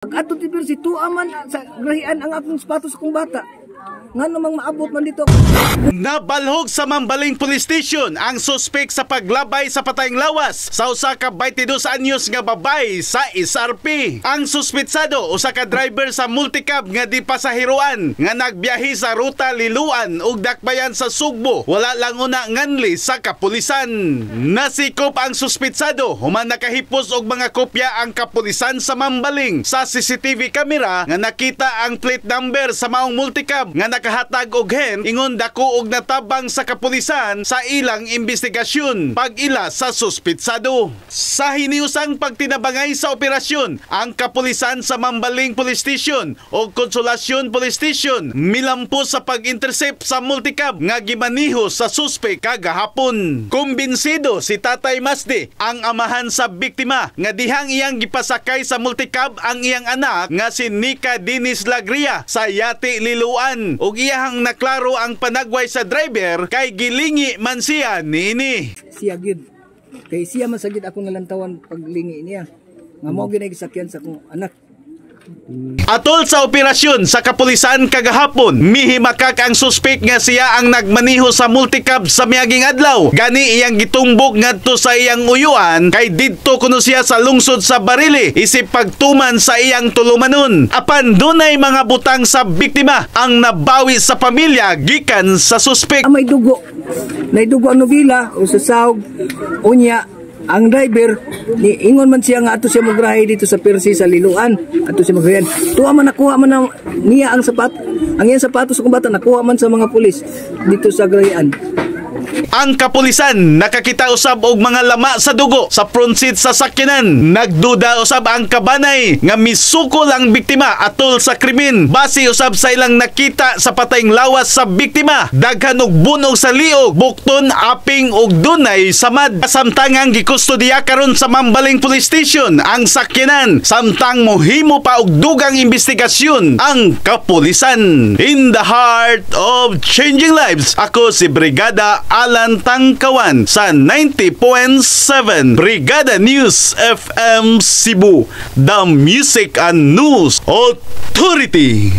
Pag ato ti si tuwa man sa grahian ang akong sapatos kong bata. Ngano mang maabot man dito? Nabalhog sa Mambaling Police Station ang suspek sa paglabay sa patayng lawas sa usa ka 22 anyos nga babay sa SRP. Ang suspetsado, usa ka driver sa multicab nga di pasahiruan nga nagbiyahe sa ruta Liloan ug Dakbayan sa Sugbo. Wala lang una nganli sa kapulisan. Nasikop ang suspetsado human nakahipos og mga kopya ang kapulisan sa Mambaling sa CCTV camera nga nakita ang plate number sa maong multicab nga nakahatag og hen ingon dako og natabang sa kapulisan sa ilang investigasyon pag-ila sa suspetsado. Sa hiniusang pagtinabangay sa operasyon, ang kapulisan sa Mambaling Police Station o Consolacion Police Station milampo sa pag-intercept sa multicab nga gimaniho sa suspek kagahapon. Kumbinsido si Tatay Masdi, ang amahan sa biktima, nga dihang iyang gipasakay sa multicab ang iyang anak nga si Nika Dinis Lagria sa Yati Liloan ug iyahang naklaro ang panagway sa driver kay gilingi man siya niini. Siya gid. Kay siya man sagid ako nalantawan paglingi niya. Nga mao gyud gisakyan sa akong anak. Atol sa operasyon sa kapulisan kagahapon, mihimakak ang suspek nga siya ang nagmaniho sa multicab sa miaging adlaw. Gani iyang gitumbok ngadto sa iyang uyuan kay didto kuno siya sa lungsod sa Barili isip pagtuman sa iyang tulumanon. Apan dunay mga butang sa biktima ang nabawi sa pamilya gikan sa suspek. Ah, may dugo. Nay dugo ang nobila o sa sahog. Unya, ang driver ni ingon man siya nga ato siya mograhe dito sa Percy sa Liloan. Ato siya mograhe. Tuwa man nakuha man niya ang sapat, ang iyang sapatos sa bata nakuha man sa mga pulis dito sa grahian. Ang kapulisan nakakita usab og mga lama sa dugo sa front seat sa sakyanan. Nagduda usab ang kabanay nga misukol ang biktima atol sa krimen. Base usab sa ilang nakita sa patayng lawas sa biktima, daghan og bunog sa liog, bukton, aping ug dunay samad. Samtang ang gikustodiya karon sa Mambaling Police Station ang sakyanan samtang mohimo pa og dugang investigasyon ang kapulisan. In the heart of changing lives, ako si Brigada Alan Tangkawan sa 90.7 Brigada News FM Cebu, the Music and News Authority.